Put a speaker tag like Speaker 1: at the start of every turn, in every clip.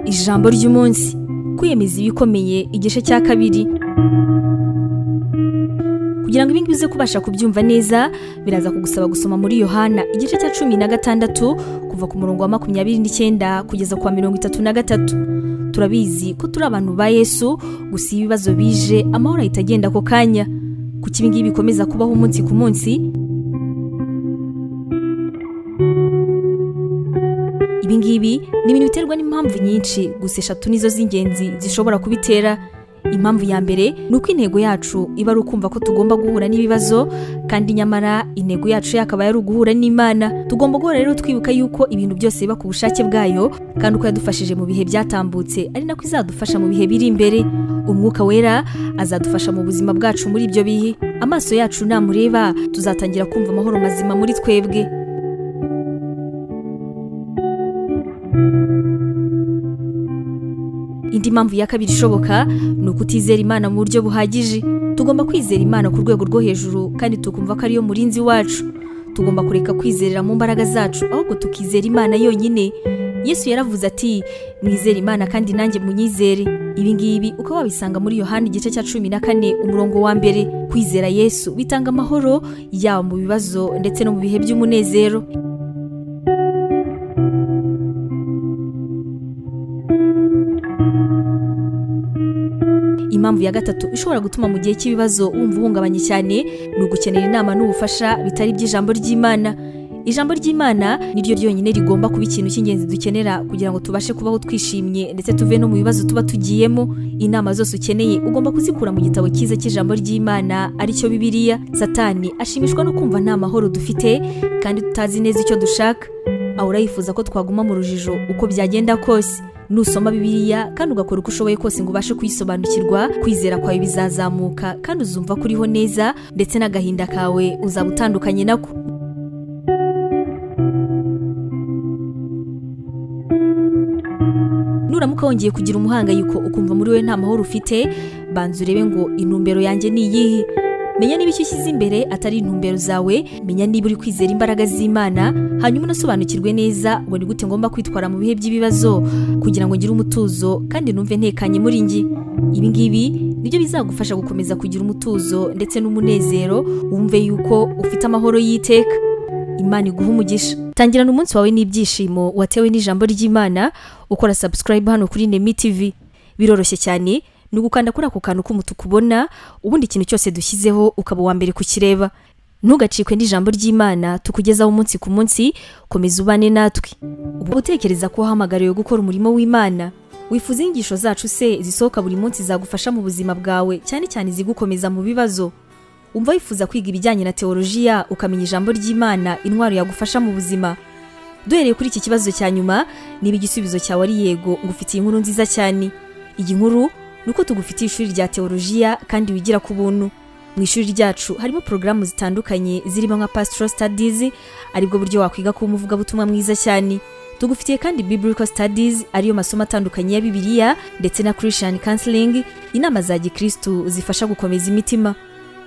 Speaker 1: Ijambo ry'umunsi: kwiyemeza ibikomeye, igice cya kabiri. Kugira ngo ibingibi uze kubasha kubyumva neza, biraza kugusaba gusoma muri Yohana igice cya 16, kuva ku murongo wa 29 kugeza ku wa 33. Turabizi ko turi abantu ba Yesu, gusa iyo ibibazo bije, amahoro ahita agenda ako kanya. Kuki ibingibi bikomeza kubaho umunsi ku munsi? Ibingibi ni ibintu biterwa n'impamvu nyinshi, gusa eshatu nizo z'ingenzi zishobora kubitera. Impamvu ya mbere ni uko intego yacu iba ari ukumva ko tugomba guhura n'ibibazo, kandi nyamara intego yacu yakaba yari uguhura n'Imana. Tugomba guhora rero twibuka yuko ibintu byose biba ku bushake bwayo, kandi uko yadufashije mu bihe byatambutse ari nako izadufasha mu bihe biri imbere. Umwuka Wera azadufasha mu buzima bwacu muri ibyo bihe. Amaso yacu namureba, tuzatangira kumva amahoro mazima muri twebwe. Indi mpamvu ya kabiri ishoboka ni ukutizera Imana mu buryo buhagije. Tugomba kwizera Imana ku rwego rwo hejuru kandi tukumva ko ariyo murinzi wacu. Tugomba kureka kwizerera mu mbaraga zacu, ahubwo tukizera Imana yonyine. Yesu yaravuze ati: "Mwizere Imana kandi nanjye munyizere." Ibi ngibi ukaba wabisanga muri Yohani igice cya 14, umurongo wa 1. Kwizera Yesu bitanga amahoro, yaba mu bibazo ndetse no mu bihe by'umunezero. Impamvu ya gatatu ishobora gutuma mu gihe cy'ibibazo wumva uhungabanye cyane ni ugukenera inama n'ubufasha bitari iby'ijambo ry'Imana. Ijambo ry'Imana niryo ryonyine rigomba kuba ikintu cy'ingenzi dukenera kugira ngo tubashe kubaho twishimye ndetse tuve no mu bibazo tuba tugiyemo. Inama zose ukeneye ugomba kuzikura mu gitabo cyiza cy'ijambo ry'Imana, aricyo Bibiliya. Satani ashimishwa no kumva nta mahoro dufite kandi tutazi neza icyo dushaka. Ahora yifuza ko twaguma mu rujijo uko byagenda kose. Nusoma Bibiliya kandi ugakora uko ushoboye kose ngo ubashe kuyisobanukirwa, kwizera kwawe bizazamuka kandi uzumva ko uriho neza, ndetse n'agahinda kawe uzaba utandukanye nako. Nuramuka wongeye kugira umuhangayiko, ukumva muri we nta mahoro ufite, banza urebe ngo: "Intumbero yanjye ni iyihe?" Menya niba icyo ushyize imbere atari intumbero zawe. Menya niba uri kwizera imbaraga z'Imana, hanyuma unasobanukirwe neza ngo: "Ni gute ngomba kwitwara mu bihe by'ibibazo kugira ngo ngire umutuzo kandi numve ntekanye muri njye?" Ibi ngibi nibyo bizagufasha gukomeza kugira umutuzo ndetse n'umunezero, wumve yuko ufite amahoro y'iteka. Imana iguha umugisha. Tangirana umunsi wawe n'ibyishimo watewe n'ijambo ry'Imana ukora subscribe hano kuri Nemi TV. Biroroshye cyane, ni ugukanda kuri ako kantu k'umutuku ubona, ubundi ikintu cyose dushyizeho ukaba uwa mbere kukireba. Ntugacikwe n'ijambo ry'Imana tukugezaho umunsi ku munsi. Komeza ubane natwe. Uba utekereza ko wahamagariwe gukora umurimo w'Imana? Wifuza inyigisho zacu se zisohoka buri munsi zagufasha mu buzima bwawe, cyane cyane izigukomeza mu bibazo? Umva wifuza kwiga ibijyanye na teolojiya, ukamenya ijambo ry'Imana, intwaro yagufasha mu buzima? Duhereye kuri iki kibazo cya nyuma, niba igisubizo cyawe ari yego, ngufitiye inkuru nziza cyane. Iyi nkuru ni uko tugufitiye ishuri rya teolojiya kandi wigira ku buntu. Mu ishuri ryacu harimo porogaramu zitandukanye zirimo nka pastoral studies, aribwo buryo wakwiga kuba umuvugabutumwa mwiza cyane. Tugufitiye kandi biblical studies, ariyo masomo atandukanye ya Bibiliya, ndetse na Christian counseling, inama za gikristu zifasha gukomeza imitima.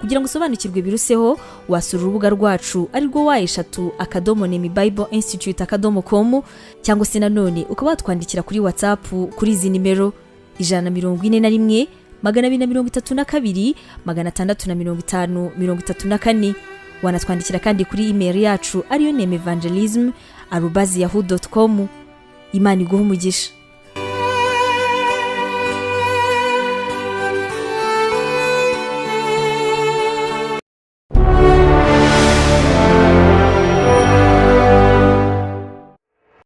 Speaker 1: Kugira ngo usobanukirwe biruseho, wasura urubuga rwacu, arirwo www.nemibibleinstitute.com, cyangwa se nanone ukaba watwandikira kuri WhatsApp kuri izi nimero: 141 232 650 34. Wanatwandikira kandi kuri email yacu, ariyo nemevangelism@yahoo.com. Imana iguha umugisha.